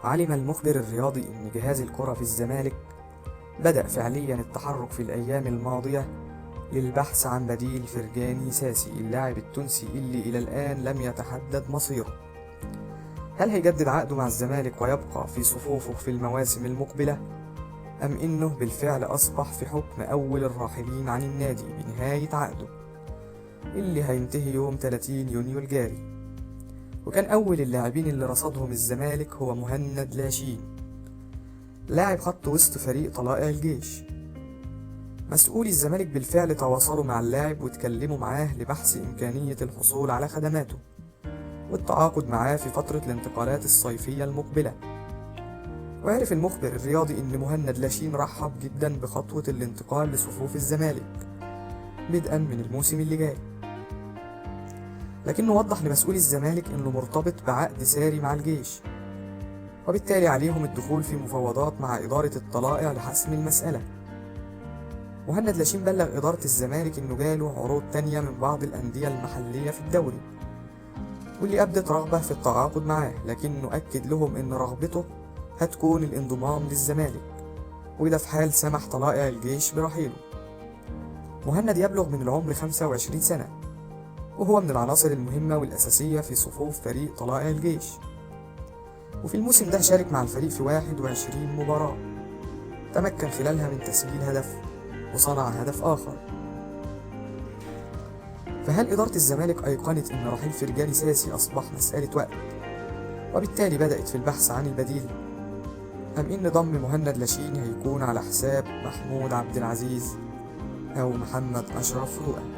علم المخبر الرياضي إن جهاز الكرة في الزمالك بدأ فعليا التحرك في الأيام الماضية للبحث عن بديل فرجاني ساسي، اللاعب التونسي اللي إلى الآن لم يتحدد مصيره. هل هيجدد عقده مع الزمالك ويبقى في صفوفه في المواسم المقبلة، أم إنه بالفعل أصبح في حكم أول الراحلين عن النادي بنهاية عقده اللي هينتهي يوم 30 يونيو الجاري؟ وكان أول اللاعبين اللي رصدهم الزمالك هو مهند لاشين، لاعب خط وسط فريق طلائع الجيش. مسؤولي الزمالك بالفعل تواصلوا مع اللاعب واتكلموا معاه لبحث إمكانية الحصول على خدماته والتعاقد معاه في فترة الانتقالات الصيفية المقبلة. وعرف المخبر الرياضي إن مهند لاشين رحب جدا بخطوة الانتقال لصفوف الزمالك بدءا من الموسم اللي جاي، لكنه وضح لمسؤولي الزمالك إنه مرتبط بعقد ساري مع الجيش، وبالتالي عليهم الدخول في مفاوضات مع إدارة الطلائع لحسم المسألة. مهند لاشين بلغ إدارة الزمالك إنه جاله عروض تانية من بعض الأندية المحلية في الدوري واللي أبدت رغبة في التعاقد معاه، لكنه أكد لهم إن رغبته هتكون الانضمام للزمالك، وده في حال سمح طلائع الجيش برحيله. مهند يبلغ من العمر 25 سنة، وهو من العناصر المهمة والأساسية في صفوف فريق طلائع الجيش، وفي الموسم ده شارك مع الفريق في 21 مباراة تمكن خلالها من تسجيل هدف وصنع هدف آخر. فهل إدارة الزمالك أيقنت إن رحيل فرجاني ساسي أصبح مسألة وقت، وبالتالي بدأت في البحث عن البديل، أم إن ضم مهند لاشين هيكون على حساب محمود عبد العزيز أو محمد أشرف رؤى؟